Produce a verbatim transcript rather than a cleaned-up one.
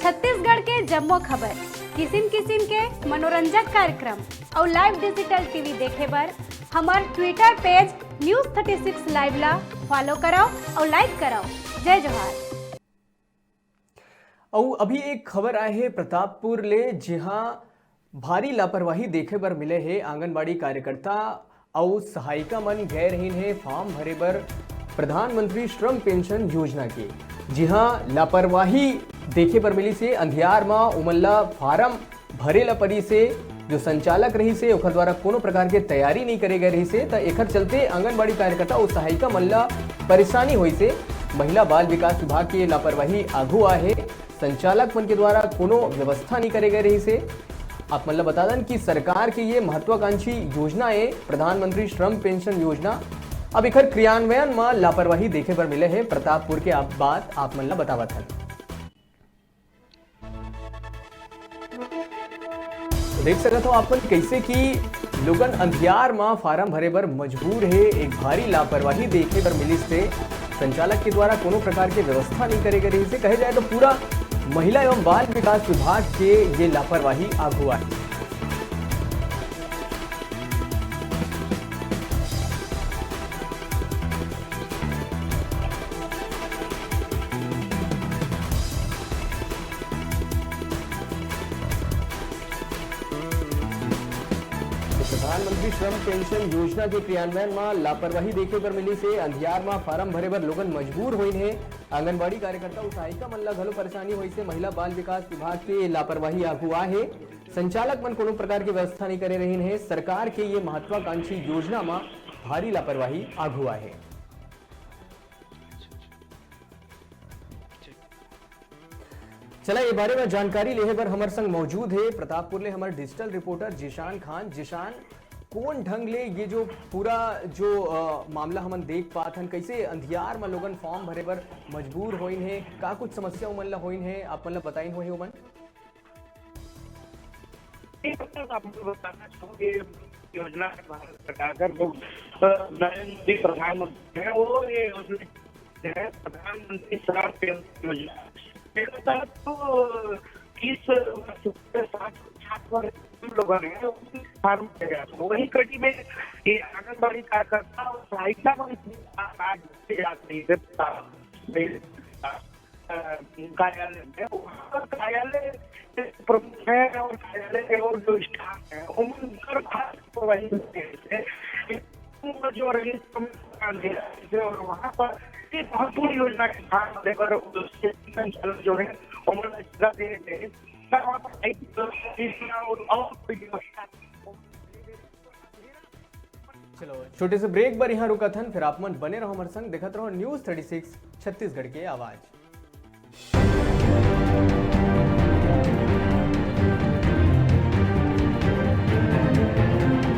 छत्तीसगढ़ के जम्मो खबर, किसिम किसिम के मनोरंजक कार्यक्रम अउ live digital TV देखे बर हमर Twitter page News thirty six Live ला follow करव अउ like करव। जय जोहार। अउ अभी एक खबर आए हे प्रतापपुर ले, जिहां भारी लापरवाही देखे बर मिले हे। आंगनबाड़ी कार्यकर्ता अउ सहायिका मन गए रहिन हे form भरे बर प्रधानमंत्री श्रम पेंशन योजना के, जिहां लापरवाही देखे बर मिलिस हे। अंधियार म उमन ला form भरे ला परिस हे। जो संचालक रहिस हे, ओखर द्वारा कोनो प्रकार के तैयारी नइ करे गए रहिस हे, त एखर चलते आंगनबाड़ी कार्यकर्ता अउ सहायिका मन ला परेशानी होइस हे। महिला बाल विकास विभाग के लापरवाही आघू आहे। संचालक मन के द्वारा कोनो व्यवस्था नइ करे गए रहिस हे। आप मन ला बता दन कि सरकार के ये महत्वाकांक्षी योजना ए, प्रधानमंत्री श्रम पेंशन योजना। अब एखर क्रियान्वयन म लापरवाही देखे बर मिले हे। प्रतापपुर के आप बात आप मन ला बतावत हन। देख सकत हो आप मन कैसे कि लोगन अंधियार म form भरे बर मजबूर हे। एक भारी लापरवाही देखे बर मिलिस हे। संचालक के द्वारा कोनो प्रकार के व्यवस्था नइ करे गए रहिस हे। कहे जाए तो पूरा महिला एवं बाल विकास विभाग के ये लापरवाही आघू आए। प्रधानमंत्री श्रम पेंशन योजना के क्रियान्वयन म लापरवाही देखे बर मिलिस हे। अंधियार म form भरे बर लोगन मजबूर होइन हे। आंगनबाड़ी कार्यकर्ता अउ सहायिका मन ला घलो परेशानी होइस हे। महिला बाल विकास विभाग के लापरवाही आघू आहे। संचालक मन कोनो प्रकार के व्यवस्था नइ करे रहिन हे। सरकार के ये महत्वाकांक्षी योजना म भारी लापरवाही आघू आहे। चला, ये बारे में जानकारी लेहे बर हमर संग मौजूद हे प्रतापपुर ले हमर digital reporter जीशान खान। जीशान, कोन ढंग ले ये जो पूरा जो, अ, मामला हमन देख पात हन, कैसे अंधियार म लोगन form भरे बर मजबूर होइन हे, का कुछ समस्या उमन ला होइन हे, आप मन ला बताइन होही उमन? एक बात आपको बताना चाहूंगी, ये योजना है भारत सरकार का, जो, अ, नरेंद्र मोदी प्रधानमंत्री है, वो ये योजना है, प्रधानमंत्री श्रम पेंशन योजना। इसके तहत तो तीस वर्ष से साठ, साठ वर्ष के लोगों ने form भरेगा। तो वही कड़ी में ये आंगनबाड़ी कार्यकर्ता और सहायिका को इतनी आज जात नहीं है। अ, कार्यालय में, वहाँ पर कार्यालय के प्रमुख हैं और कार्यालय के और जो staff हैं, उनकर खास supervision है। उनको जो रजिस्टर में अंधेरा है और वहाँ पर ये महत्वपूर्ण योजना के काम लेकर उसके संचालन जो है, उन्होंने सलाह दे रहे हैं। वहाँ पर एक और, और कोई व्यवस्था चलो, छोटे से break बर यहाँ रुकत हन, फिर आप मन बने रहो हमर संग, देखत रहो News thirty six छत्तीसगढ़ के आवाज।